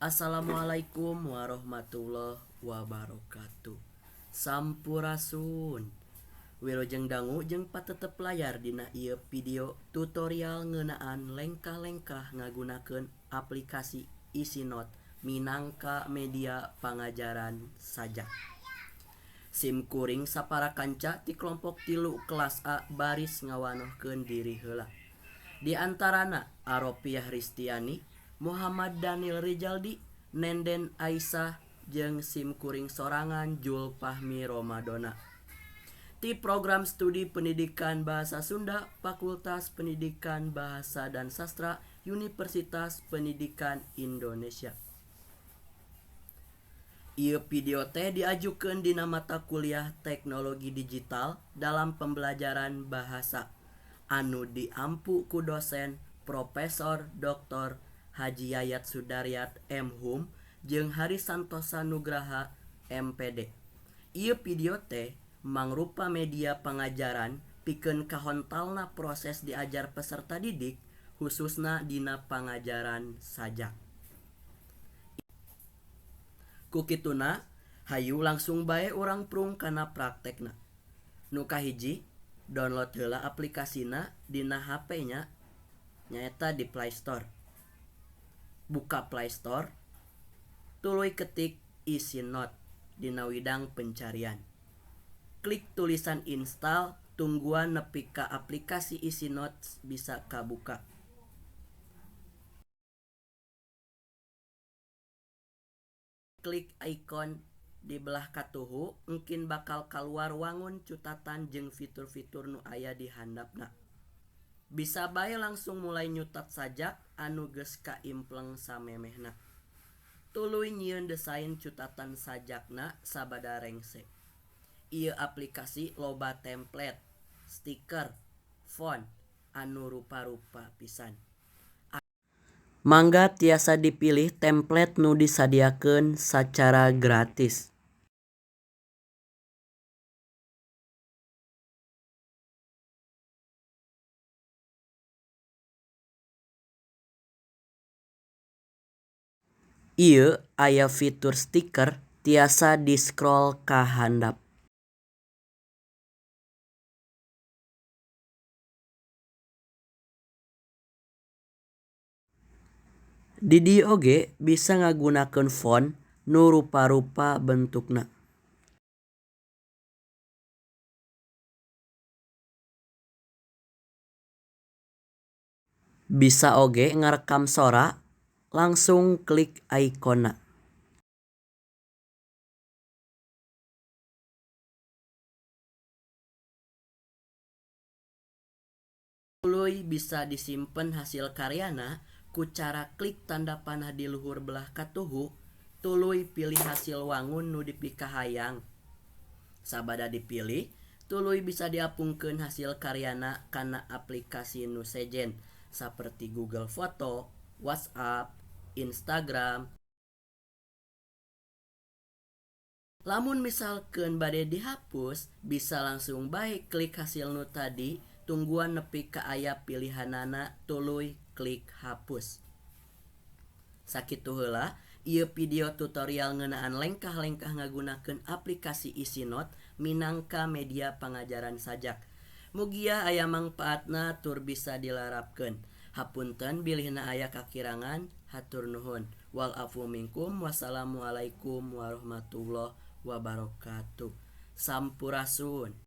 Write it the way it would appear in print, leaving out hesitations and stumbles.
Assalamualaikum warahmatullahi wabarakatuh. Sampurasun. Wilujeng dangu jeung patetep layar dina ieu video tutorial ngeunaan lengkah-lengkah ngagunakeun aplikasi EasyNote minangka media pangajaran sajak. Sim kuring sapara kanca ti kelompok 3 kelas A baris ngawanohkeun diri heula. Di antarana Aropiah Ristiani, Muhammad Daniel Rijaldi, Nenden Aisyah jeung sim kuring sorangan Jul Fahmi Romadona. Ti program studi Pendidikan Bahasa Sunda, Fakultas Pendidikan Bahasa dan Sastra, Universitas Pendidikan Indonesia. Ieu video teh diajukeun dina mata kuliah Teknologi Digital dalam Pembelajaran Bahasa anu diampu ku dosen Profesor Dr. Haji Yayat Sudaryat M.Hum jeung Hari Santosa Nugraha M.Pd. Ieu video teh mangrupa media pangajaran pikeun kahontalna proses diajar peserta didik khususna dina pangajaran sajak. Ku kituna hayu langsung bae urang prung kana praktekna. Nu kahiji, download heula aplikasina dina HP nya nyaeta di Play Store. Buka Play Store, tuluy ketik EasyNote dina widang pencarian. Klik tulisan install, tungguan nepi ka aplikasi EasyNote bisa kabuka. Klik ikon di belah katuhu, engkin bakal kaluar wangun cutatan jeung fitur-fitur nu aya di handapna. Bisa bae langsung mulai nyutat sajak anu geus kaimpleng samemehna. Tuluy nyieun desain cutatan sajakna sabada rengse. Ieu aplikasi loba template, stiker, font anu rupa-rupa pisan. Mangga tiasa dipilih template nu disadiakeun sacara gratis. Ieu aya fitur stiker tiasa di-scroll ka handap. Di dieu oge bisa ngagunakeun font nu rupa-rupa bentukna. Bisa oge ngarekam sora, langsung klik ikonna. Tuluy bisa disimpen hasil karyana ku cara klik tanda panah di luhur belah katuhu, tuluy pilih hasil wangun nu dipikahayang. Sabada dipilih, tuluy bisa diapungkeun hasil karyana kana aplikasi nu sejen saperti Google Foto, WhatsApp, Instagram. Lamun misalkeun bade dihapus, bisa langsung bae klik hasil nu tadi, tungguan nepi ka aya pilihanana tuluy klik hapus. Sakitu heula ieu video tutorial ngeunaan lengkah-lengkah ngagunakeun aplikasi EasyNote minangka media pangajaran sajak. Mugia aya mangpaatna tur bisa dilarapkeun. Hapunten bilihna aya kakirangan, hatur nuhun. Wal afu minkum, wassalamualaikum warahmatullahi wabarakatuh. Sampurasun.